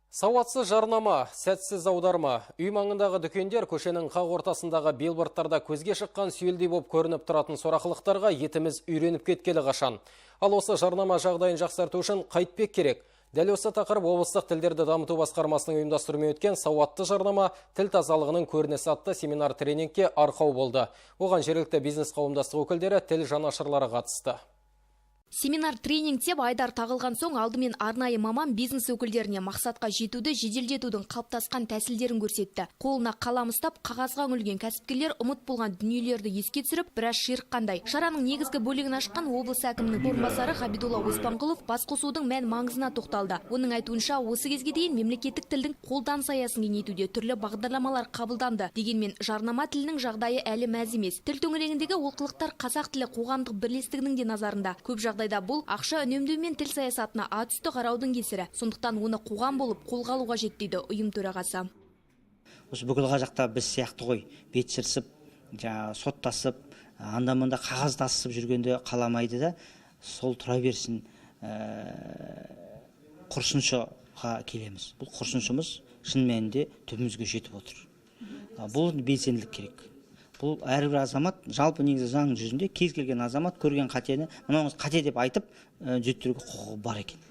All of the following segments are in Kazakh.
Сауатсыз жарнама, сәтсіз аударма. Үй маңындағы дүкендер, көшенің қақ ортасындағы билбордтарда көзге шыққан сүйелдей боп көрініп тұратын сорақылықтарға етіміз үйреніп кеткелі қашан. Ал осы жарнама жағдайын жақсарту үшін қайтпек керек? Дәл осы тақырып облыстық тілдерді дамыту басқармасының ұйымдастыруымен өткен «Сауатты жарнама – тіл тазалығының көрінісі» атты семинар тренингке арқау болды. Оған жергілікті бизнес қауымдастық өкілдері, тіл жанашырлары қатысты. Семинар тренинг деп айдар тағылған соң, алдымен арнайы маман бизнес өкілдеріне мақсатқа жетуді жеделдетудің қалыптасқан тәсілдерін көрсетті. Қолына қалам ұстап, қағазға үңілген кәсіпкерлер ұмыт болған дүниелерді еске түсіріп, біраз ширыққандай. Шараның негізгі бөлігін ашқан облыс әкімінің орынбасары Ғабидолла Оспанқұлов басқосудың мән маңызына тоқталды. Оның айтуынша, осы кезге дейін мемлекеттік тілдің қолданыс аясын кеңейтуде түрлі бағдарламалар қабылданды. Дегенмен жарнама тілінің жағдайы әлі мәз емес. Тіл төңірегіндегі олқылықтар «Қазақ тілі» қоғамдық бірлестігінің де назарында. Көп жағдайда бұл ақша үнемдеу мен тіл саясатына атүсті қараудың кесірі. Сондықтан оны қоғам болып қолға алу қажет, дейді ұйым төрағасы. Осы бүкіл қазақта біз сияқты ғой, бет шырысып, жаңағы соттасып, анда мында қағаз тасысып жүргенде қаламайды да, сол тұра берсін, құрсыншыға келеміз. Бұл құрсыншымыз шын мәнінде түбімізге жетіп отыр. Бұл белсенділік керек. Бұл әрбір азамат, жалпы негізі заң жүзінде кез келген азамат көрген қатені «мынауыңыз қате» деп айтып, түзеттіруге құқығы бар екен.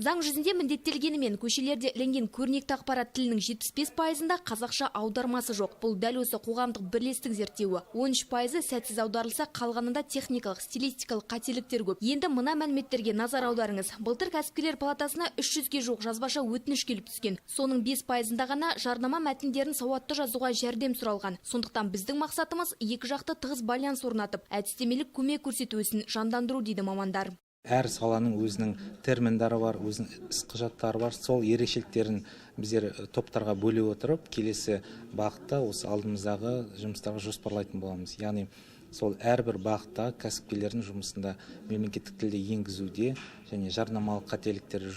Заң жүзінде міндеттелгенімен, көшелерде ілінген көрнекті ақпарат тілінің 75 пайызында қазақша аудармасы жоқ. Бұл дәл осы қоғамдық бірлестік зерттеуі. 13 пайызы сәтсіз аударылса, қалғанында техникалық, стилистикалық қателіктер көп. Енді мына мәліметтерге назар аударыңыз. Былтыр кәсіпкерлер палатасына 300-ге жуық жазбаша өтініш келіп түскен. Соның 5 пайызында ғана жарнама мәтіндерін сауатты жазуға жәрдем сұралған. Сондықтан біздің мақсатымыз – екі жақты тығыз байланыс орнатып, әдістемелік көмек көрсету ісін жандандыру, дейді мамандар. Әр саланың өзінің терминдары бар, өзінің іс құжаттары бар. Сол ерекшеліктерін біздер топтарға бөле отырып, келесі бағытта осы алдымыздағы жұмыстарға жоспарлайтын боламыз. Яғни сол әрбір бағыттағы кәсіпкерлердің жұмысында мемлекеттік тілді енгізуде және жарнамалық қателіктер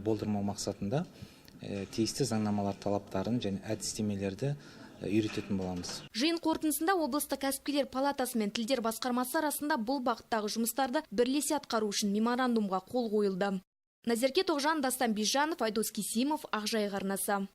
болдырмау мақсатында тиісті заңнамалар талаптарын және әдістемелерді үйрететін боламыз. Жиын қорытындысында облыстық кәсіпкерлер палатасы мен тілдер басқармасы арасында бұл бағыттағы жұмыстарды бірлесе атқару үшін меморандумға қол қойылды. Назерке Тоғжан, Дастан Бижанов, Айдос Кисимов, Ақжайық арнасы.